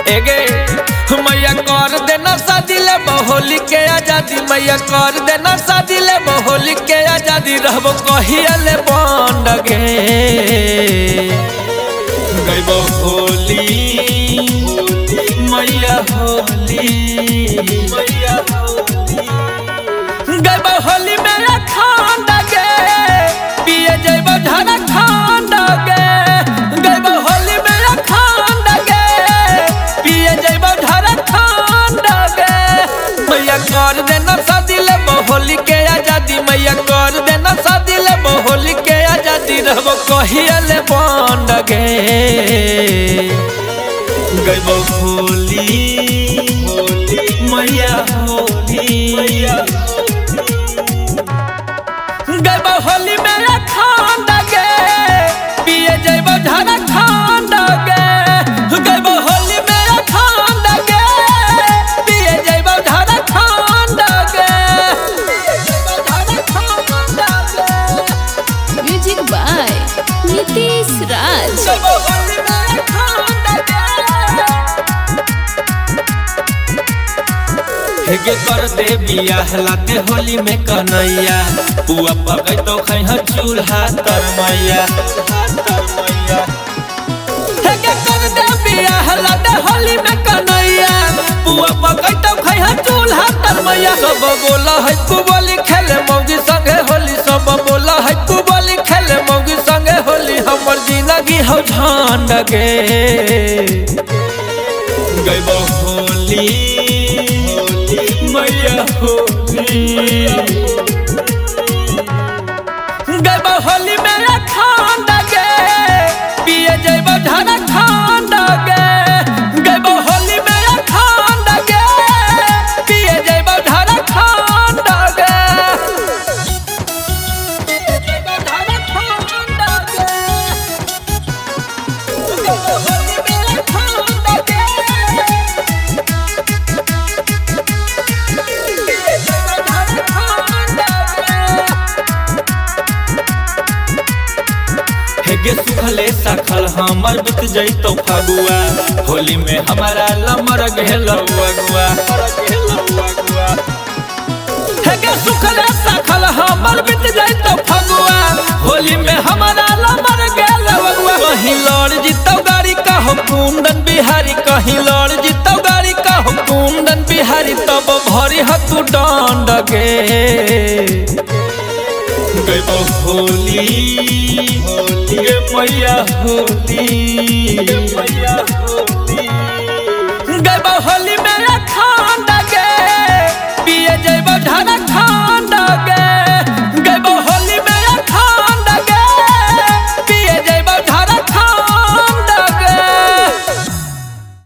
एगे मैया कर देना शादी ले होली के आजादी, मैया कर देना शादी ले होली के आजादी, रहबो कहिया ले बंड गे। गइबो होली मैया होली, मैया होली। गइबो होली मेरा खांड गे, पिए जइबो झारा खांड गे। गइबो होली मेरा खांड गे, पिए जइबो झारा खांड गे। मैया कर देना शादी ले होली के आजादी, मैया कर देना शादी ले होली के आजादी, रहबो कहिया ले बंड गे। गइबो होली मैया होली, गइबो होली मेरा खांड गे, पिए जइबो झारा खांड गे। गइबो होली मेरा खांड गे, पिए जइबो झारा खांड गे। म्यूजिक बाय नीतीश राज। गइबो होली मेरा खांड गे। हेगे कर दे बियाह लाते होली में कन्हैया, पुआ पकै तो खैह चूल्हा तर मैया। हेगे कर दे बियाह लाते होली में कन्हैया, पुआ पकै तो खैह चूल्हा तर मैया। सब बोला है तू बोली खेले मौगी संगे होली, सब बोला है तू बोली खेले मौगी संगे होली, हमर जिंदगी हौ झांड गे। गइबो होली मैया होली, गइबो होली मेरा खांड गे, पिए जइबो झारा खांड गे। गइबो होली मेरा खांड गे, पिए जइबो झारा खांड गे। जइबो झारा खांड गे। गइबो होली मेरा खांड गे। हेगे सुखले सखल हमर बीत जइतो फगुआ, होली में हमारा लमर गेलौ अगुआ। हेगे सुखले सखल हमर बीत जइतो फगुआ, होली में हमारा लमर गेलौ अगुआ। कहीं लड़ जितौ गाड़ी कहो कुंदन बिहारी, कहीं लड़ जितौ गाड़ी कहो कुंदन बिहारी, तब भरी हतु डंड गे। गइबो होली गे मैया होली,